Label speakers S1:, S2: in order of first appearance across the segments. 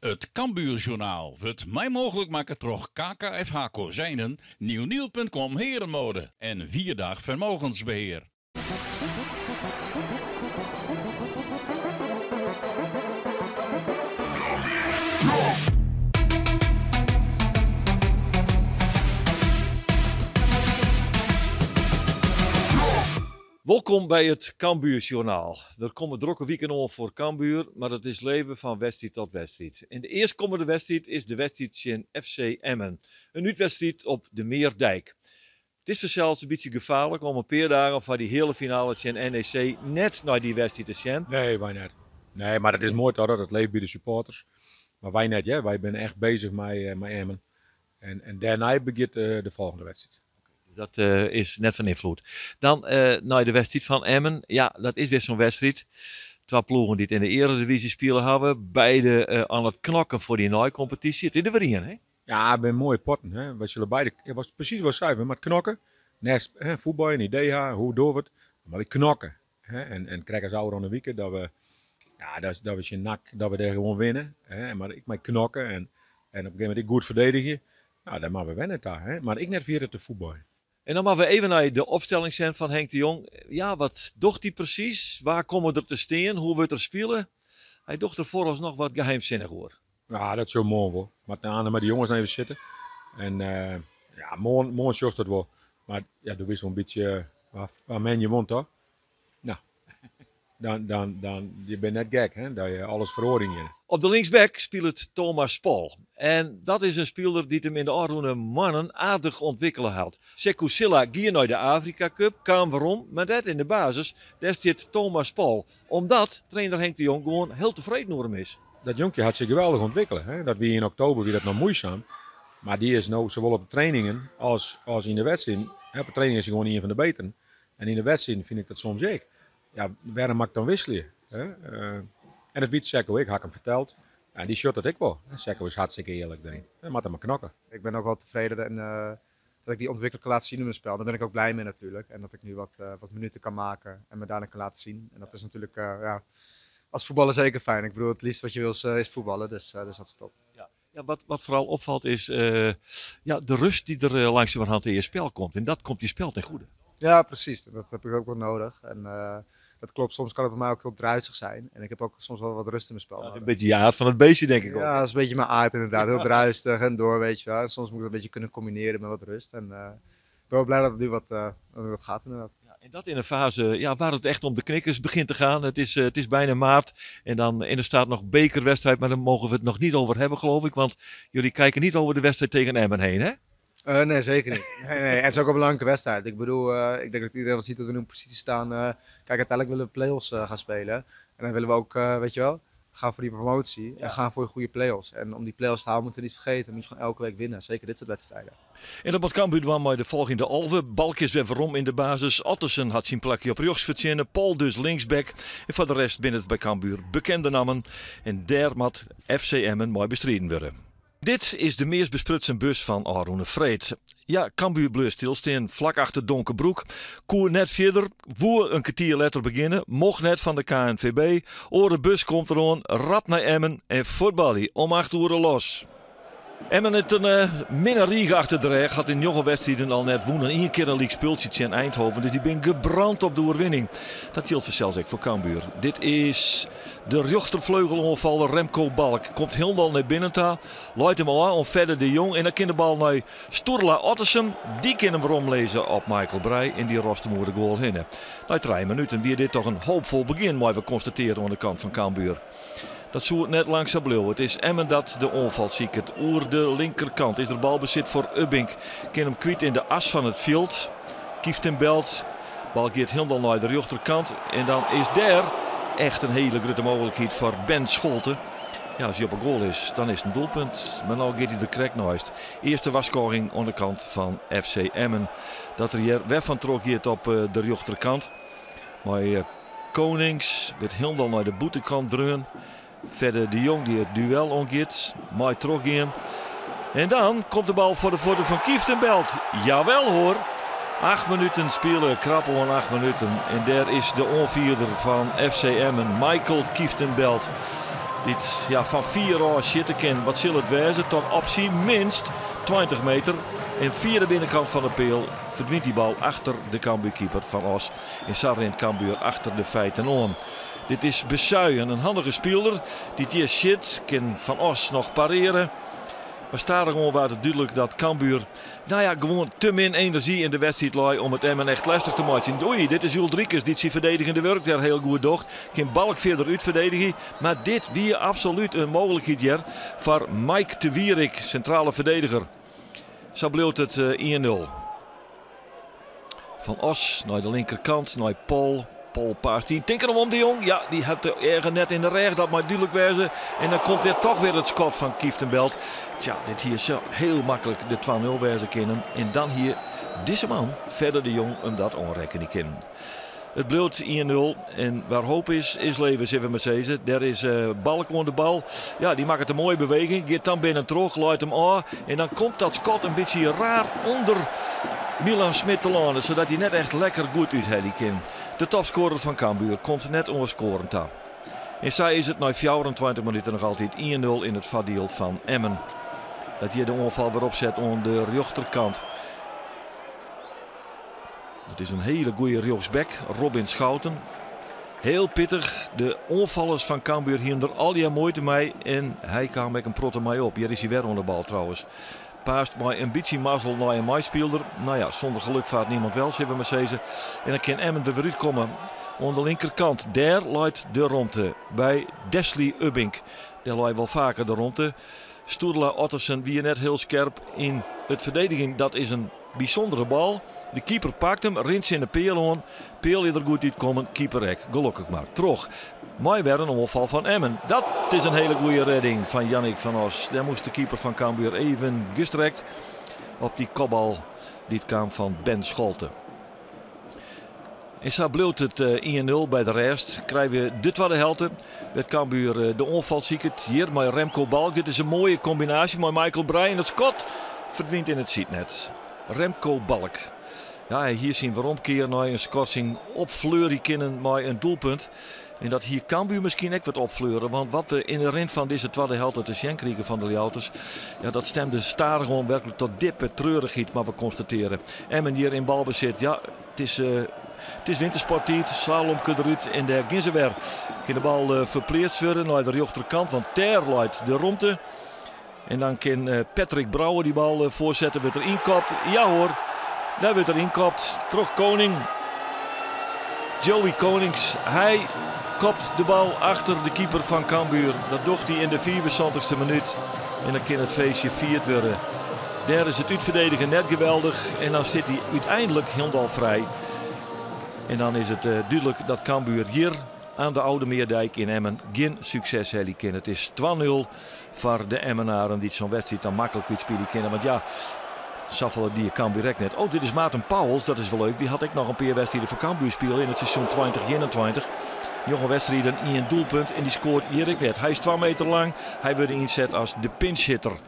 S1: It Cambuurjournaal wurdt mei mooglik makke troch KKFH Kozijnen, Nieuwnieuw.com Herenmode en Wierdag Vermogensbeheer.
S2: Wolkom by it Cambuurjournaal. Der komme drokke wiken oan foar Cambuur, mar it is leven fan wedstriid tot wedstriid. En de earstkommende wedstriid is de wedstriid tsjin FC Emmen. In útwedstriid op de Meerdijk. It is fansels in bytsje gefaarlik om in pear dagen foar dy heale finale tsjin NEC net nei dy wedstriid te sjen.
S3: Nee, wy net. Nee, mar it is moai toch dat it leeft by de supporters. Mar wy net hear, wy binne echt bezich mei Emmen. En dêrnei begjint de folgjende wedstriid.
S2: Dat is net fan ynfloed. Dan nei de wedstriid fan Emmen. Ja, dat is wer sa'n wedstriid. Twa ploegen dy't yn de earedivyzje spile hawwe. Beide oan it knokken foar dy neikompetysje. It is der wer ien, hè?
S3: Ja, it binne moaie potten. Hè. Wy sille beide, ja, wat presys wat sei, we moatte knokke. Neist, hè, fuotbal, in idee ha, hoe dogge we it? Mar wy knokke. Hè. En krekt as ôfrûne wike dat we, ja, dat, dat we tsjin NAC, dat we dêr gewoan winne. Hè. Mar ek mei knokke en op in gegeven momint ek goed ferdedigje. Nou, dêr moatte we wenne ta, hè? Mar ek net ferjitte te fuotbaljen.
S2: En dan moatte we even nei de opstelling sjen fan Henk de Jong. Ja, wat docht hy presys? Wa komme der te stean? Hoe wurdt der spile? Hy docht der foaralsnoch wat geheimsinnich oer.
S3: Ja, dat sil moarn wol. Moat Anne mei de jonges noch even sitte. En ja, moarn, moarn sjochst dat wol. Mar ja, do witst wol in bytsje wa men je wont, toch? No, dan, dan, dan, je binne net gek, hè, dat je alles feroarjen geane.
S2: Op de linksback spilet Thomas Poll. En dat is in spiler dy't him yn de ôfrûne moannen aardich ûntwikkele hat. Sekou Sylla gie nei de Afrika Cup, kaam werom, mar net yn de basis. Dêr stiet Thomas Poll, omdat trainer Henk de Jong gewoan hiel tefreden oer him is.
S3: Dat jonkje hat sich geweldich ûntwikkele. Hè. Dat wie yn oktober wie dat noch muoisum, mar dy is no sawol op de trainingen as, as yn de wedstriden. Hè, op de training is hy gewoan ien fan de beteren. En yn de wedstriden fyn ik dat soms ek. Ja, wêrom moat ik dan wisselje? En dat wit Sekou ek, ha ik him ferteld. En dy sjocht dat ek wol. Sekou is hartstikke earlik deryn. Dan moat er mar knokke.
S4: Ik ben ook wel tevreden en dat ik die ontwikkeling kan laten zien in mijn spel. Daar ben ik ook blij mee natuurlijk. En dat ik nu wat, wat minuten kan maken en me daarna kan laten zien. En dat is natuurlijk ja, als voetballer zeker fijn. Ik bedoel, het liefst wat je wil is, is voetballen, dus, dus dat is top.
S2: Ja. Ja, wat, wat foaral opfalt is ja, de rust dy't der langsumerhand yn je spel komt. En dat komt je spel ten goede.
S4: Ja, precies. Dat heb ik ook wel nodig. En dat klopt, soms kan het bij mij ook heel druisig zijn. En ik heb ook soms wel wat rust in mijn spel
S2: Ja,
S4: nodig.
S2: in bytsje je aard fan it beestje, tink ik ook.
S4: Ja, dat is een beetje mijn aard inderdaad. Heel druistig en door, weet je wel. En soms moet ik dat een beetje kunnen combineren met wat rust. En ik ben wel blij dat het nu wat, dat het nu wat gaat inderdaad.
S2: Ja, en dat in een fase, ja, waar het echt om de knikkers begint te gaan. Het is bijna maart en dan en er staat nog bekerwedstrijd, maar daar mogen we het nog niet over hebben, geloof ik. Want jullie kijken niet over de wedstrijd tegen Emmen heen, hè?
S4: Nee, zeker niet. Nee, nee. En het is ook een belangrijke wedstrijd. Ik bedoel, ik denk dat iedereen wel ziet dat we nu in positie staan. Kijk, uiteindelijk willen we play-offs gaan spelen. En dan willen we ook, weet je wel, gaan voor die promotie en gaan voor goede play-offs. En om die play-offs te halen moeten we niet vergeten, dan moet je gewoon elke week winnen. Zeker dit soort wedstrijden.
S2: En dat moat Cambuur dwaan mei de folgjende 11. Balk is wer werom yn de basis. Ottesen hat syn plakje op rjochts fertsjinne. Poll dus linksback. En foar de rest binne it by Cambuur bekende nammen. En dêr moat FC Emmen mei bestriden wurde. Dit is de meast besprutsen bus fan ôfrûne freed. Ja, Cambuur bleau stilstean flak achter Donkerbroek. Koe net fierder, woe in kertier letter begjinne, mocht net fan de KNVB. Oare bus komt deroan, rap nei Emmen en fuotbalje om 8 oere los. Emmen hat in minne rige achter de rêch, hat yn njoggen wedstriden al net wûn en ien kear in lyk spultsje tsjin Eindhoven, dus dy binne gebrand op de oerwinning. Dat jildt fansels ek foar Cambuur. Dit is de rjochterfleugeloanfaller Remco Balk. Komt hielendal nei binnen ta, leit him ôf oan Fedde de Jong en dan kin de bal nei Sturla Ottesen. Dy kin him weromlizze op Michael Breij en dy rost him oer de goal hinne. Nei 3 minuten wie dit toch in hoopfol begjin, meie we konstatearje oan de kant fan Cambuur. Dat soe net lang sa bliuwe. It is Emmen dat de oanfal siket. Oer de linkerkant is der balbesit foar Ubbink. Kin him kwyt yn de as fan it fjild. Kieftenbeld. Bal giet hielendal nei de rjochterkant. En dan is dêr echt in hiele grutte mooglikheid foar Ben Scholte. Ja, as hy op 'e goal is, dan is it in doelpunt. Mar no giet hy der krekt neist. Earste warskôging oan de kant fan FC Emmen. Dat er hjir wer fan troch giet op de rjochterkant. Mei Konings wurdt hielendal nei de bûtenkant dreaun. Fedde de Jong dy't it duel oangiet, mei trochgean. En dan komt de bal foar de fuotten fan Kieftenbeld. Jawel hoor. 8 minuten spile, krap oan 8 minuten. En dêr is de oanfierder fan FC Emmen, Michael Kieftenbeld. Dy't ja, fan fier ôf sjitte kin. Wat sil it wêze? Toch op syn minst 20 meter. En fia de binnenkant fan de peal ferdwynt dy bal achter de Cambuurkeeper Van Os. En sa rint Cambuur achter de feiten oan. Dit is Besuijen, in handige spiler dy't hjir sjit. Kin Van Os noch pareare. Mar stadichoan waard it dúdlik dat Cambuur nou ja, gewoan te min enerzjy yn de wedstriid lei om it Emmen echt lestich te meitsjen. Oei, dit is Uldrikis dy't syn ferdedigende wurk dêr hiel goed docht. Kin Balk fierder útferdedigje. Mar dit wie absolút in mooglikheid hjir foar Mike te Wierik, sintrale ferdediger. Sa bliuwt it 1-0. Van Os nei de linkerkant, nei Pol. Pol paast yn. Tinker om De Jong. Ja, dy hat de eagen net yn de rêch, dat mei dúdlik wêze. En dan komt der toch wer it skot fan Kieftenbeld. Tja, dit hie sa hiel maklik de 2-0 wêze kinnen. En dan hie dizze man, Fedde de Jong, him dat oanrekkenje kinnen. It bliuwt 1-0 en waar hoop is, is leven, sille we mar sizze. Dêr is Balk oan de bal. Ja, dy makket in moaie beweging. Giet dan binnen troch, leit him ôf. En dan komt dat skot in bytsje raar ûnder Milan Smit telâne, sadat hy net echt lekker goed úthelje kin. De topskoarer fan Cambuur komt net oan skoaren ta. En sa is it nei 24 minuten noch altyd 1-0 yn it foardiel fan Emmen. Dat hjir de oanfal wer opset oan de rjochterkant. Dat is in hiele goede rjochtsback, Robin Schouten. Hiel pittich. De oanfallers fan Cambuur hienen der allegear muoite mei en hy kaam ek in protte mei op. Hjir is hy wer oan de bal trouwens. Paast mei in bytsje mazzel nei in meispylder. Nou ja, zonder geluk vaart niemand wel, sille we mar sizze. En dan kin Emmen der wer útkomme. Oan de linkerkant, dêr leit de romte by Desley Ubbink. Dêr lei wol faker de romte. Sturla Ottesen wie net hiel skerp yn it ferdedigjen. Dat is in bysûndere bal. De keeper pakt him, rint tsjin de peal oan. Peal is der goed útkommen, keeper ek. Gelokkich mar. Troch. Mei wer in oanfal fan Emmen. Dat is in hiele goede redding fan Yannick van Os. Dêr moast de keeper fan Cambuur even gestrekt op dy kopbal dy't kaam fan Ben Scholte. En sa bliuwt it 1-0 by de rêst. Krije we de twadde helte. Wêr't Cambuur de oanfal siket. Hjir mei Remco Balk. Dit is in moaie kombinaasje mei Michael Breij. En it skot ferdwynt yn it sydnet. Remco Balk. Ja, hy hie syn weromkear nei in skorsing opfleurje kinnen mei in doelpunt. En dat hie Cambuur miskien ek wat opfleure. Want wat we yn de rin fan dizze twadde helte te sjen krigen fan de Ljouwerters, ja, dat stemde stadichoan werklik tot diepe treurichheid, moatte we konstatearje. Emmen hjir yn balbesit. Ja, it is wintersporttiid. Slalomke derút en dêr gean se wer. Kin de bal ferpleatst wurde nei de rjochterkant, want dêr leit de romte. En dan kin Patrick Brouwer dy bal foarsette. Wurdt er ynkopt? Ja hoor, dêr wurdt er ynkopt troch Koning. Joey Konings, hy kopt de bal achter de keeper fan Cambuur. Dat docht hy yn de 75ste minút. En dan kin it feestje fierd wurde. Dêr is it útferdedigen net geweldich. En dan sit hy úteinlik hielendal frij. En dan is it dúdlik dat Cambuur hjir aan de Oude Meerdijk yn Emmen gjin sukses helje kin. It is 2-0 foar de Emmenaren dy't sa'n wedstriid dan maklik útspylje kinne. Want ja, safolle die Cambuur ek net. Oh, dit is Maarten Pouwels, dat is wol leuk. Dy hat ek noch in pear wedstriden foar Cambuur spile yn it seizoen 2021. Njoggen wedstriden, ien doelpunt en dy skoart hjir ek net. Hy is 2 meter lang, hy wurdt ynset as de pinchhitter.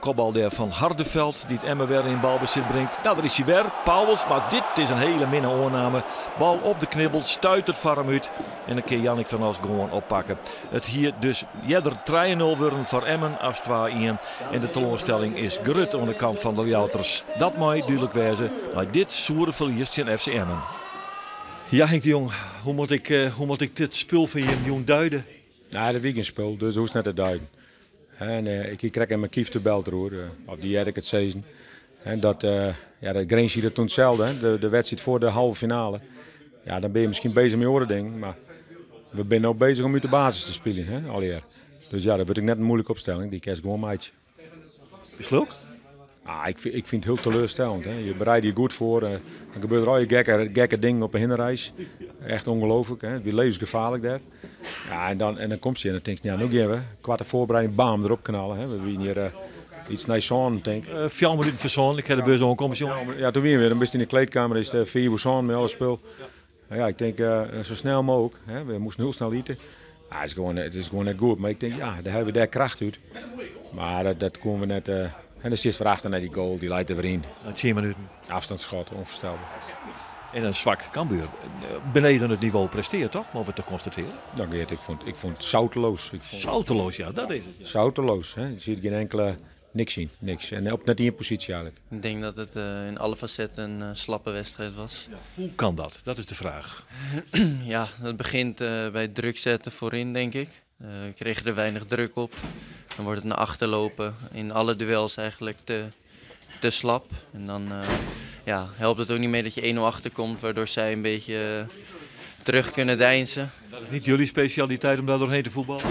S2: Kopbal dêr fan Hardeveld, dy't Emmen wer yn balbesit bringt. Nou, dêr is hy wer, Pauwels, mar dit is in hiele minne oanname. Bal op de knibbel, stuitert foar him út en dan kin Yannick van Os gewoan oppakke. It hie dus earder 3-0 wurden foar Emmen as 2-1 en de teloarstelling is grut oan de kant fan de Ljouwerters. Dat mei dúdlik wêze nei dit soere ferlies tsjin FC Emmen. Ja, Henk de Jong, hoe moat ik, hoe moat ik dit spul fan jim jûn duide?
S3: Nee, dat wie gjin spul, dus hoechst net te duiden. En ik hie krekt even mei Kiefte beld deroer, of dy hearde ik it sizzen. En dat, ja, dat Grins hie dat toen itselde, hè, de wedstriid foar de halve finale. Ja, dan bin je miskien bezich mei oare dingen, mar we binne no bezich om út de basis te spyljen, hè, allegear. Dus ja, dat wurdt ek net in moeilike opstelling, dy kinst gewoan meitsje.
S2: Is leuk?
S3: Ah, ik fyn it hiel teleurstellend. Hè. Je bereide je goed foar, dan gebeurt der al dy gekke dingen op de hinnereis. Echt ongelooflijk, hè. It wie levensgefaarlik dêr. Ja, en dan komst hjir en dan tinkst, ja, no gean we. Koarte foarbereiding, bam, derop knallen. Hè. We wienen hjir iets nei sânen, tink ik.
S2: Fjouwer minuten foar sânen, ik ha de bus oankommen sjoen.
S3: Ja, toen wienen we. Dan bist yn de kleedkamer, is it fiif oer sânen mei alle spul. Ja, ik tink sa snel mooglik. Hè. We moasten hiel snel ite. Ja, it is gewoan net goed. Mar ik tink, ja, dêr hawwe we dêr kracht út. Mar dat koenen we net. En dan sitst wer achter nei dy goal, dy leit der wer yn.
S2: Nei 10 minuten.
S3: Afstandsschot, onvoorstelbaar.
S2: En in swak Cambuur beneden it nivo presteart, toch? Mogen we te constateren?
S3: Nou Geert, ik vond het zouteloos. Ik vond
S2: Zouteloos, ja, dat is het. Ja.
S3: Zouteloos, hè? Je ziet geen enkele, niks zien, niks. En op net één positie eigenlijk.
S5: Ik denk dat het in alle facetten een slappe wedstrijd was.
S2: Ja. Hoe kan dat? Dat is de vraag.
S5: Ja, dat begint bij druk zetten voorin, denk ik. We kregen er weinig druk op. Dan wordt het naar achterlopen. In alle duels eigenlijk te slap. En dan helpt het ook niet mee dat je 1-0 achterkomt, waardoor zij een beetje terug kunnen deinzen.
S2: En dat is niet jullie specialiteit om daar doorheen te voetballen?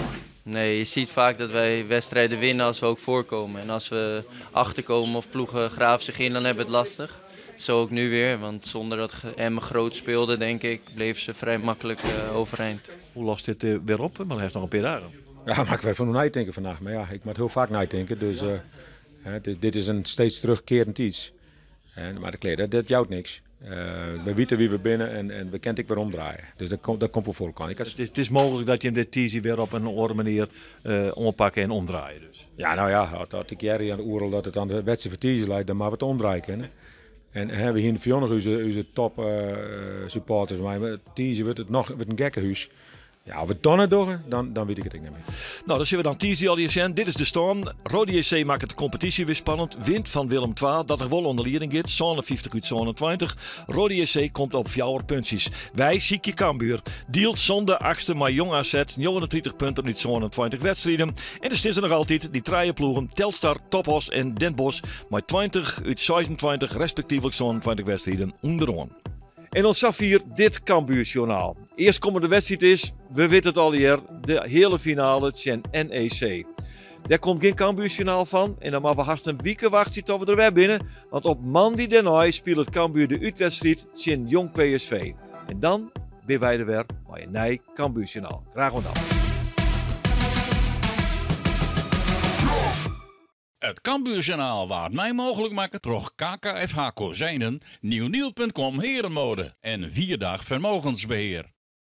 S5: Nee, je ziet vaak dat wij wedstrijden winnen als we ook voorkomen. En als we achterkomen of ploegen graven zich in, dan hebben we het lastig. Zo ook nu weer, want zonder dat Emmen groot speelde, denk ik, bleven ze vrij makkelijk overeind.
S2: Hoe lost dit weer op? Maar hij is nog een paar dagen.
S3: Ja, maar ik werd van nadenken vandaag. Maar ja, ik moet heel vaak nadenken. Dus hè, dit is een steeds terugkerend iets. Maar de kleden, dat jouwt niks. We weten wie we binnen en we kent ik weer omdraaien. Dus dat komt wel voor elkaar. Ik had
S2: Het is mogelijk dat je hem dit teaser weer op een andere manier ompakken en omdraaien. Dus.
S3: Ja, nou ja, had ik Jerry aan de oorlog dat het aan de wedstrijd van teaser lijkt, dan maar wat omdraaien kunnen. En hebben we hier in de nog onze top supporters, maar teaser wordt het nog wordt een gekkenhuis. Ja, als we het dan het doen, dan weet ik het niet meer.
S2: Dan zien we dan Tizi al hier zijn. Dit is de storm. Roda JC maakt de competitie weer spannend. Wint van Willem II, dat er wel onder leiding gaat. Zone 50 uit zone 20. Roda JC komt op 4 puntjes. Wij Siekje Cambuur. Deelt zonde achtste maar jong AZ. 39 punten uit zone 20 wedstrijden. En er zitten nog altijd die drie ploegen. Telstar, Top Oss en Den Bosch. Maar 20 uit 26 respectievelijk zone 20 wedstrijden onderaan. En ons Safir, dit Cambuurjournaal. Eerst komen de wedstrijd is, we weten het al hier, de hele finale tegen NEC. Daar komt geen Cambuurjournaal van en dan maar we haast een week wachten tot we er weer binnen. Want op maandag daarna speelt het Cambuur de uitwedstrijd tegen Jong PSV. En dan ben wij er weer bij een nieuw Cambuurjournaal. Graag gedaan.
S1: Het Cambuurjournaal waard mij mogelijk maken troch KKFH Kozijnen, nieuwnieuw punt com herenmode en Vierdag Vermogensbeheer.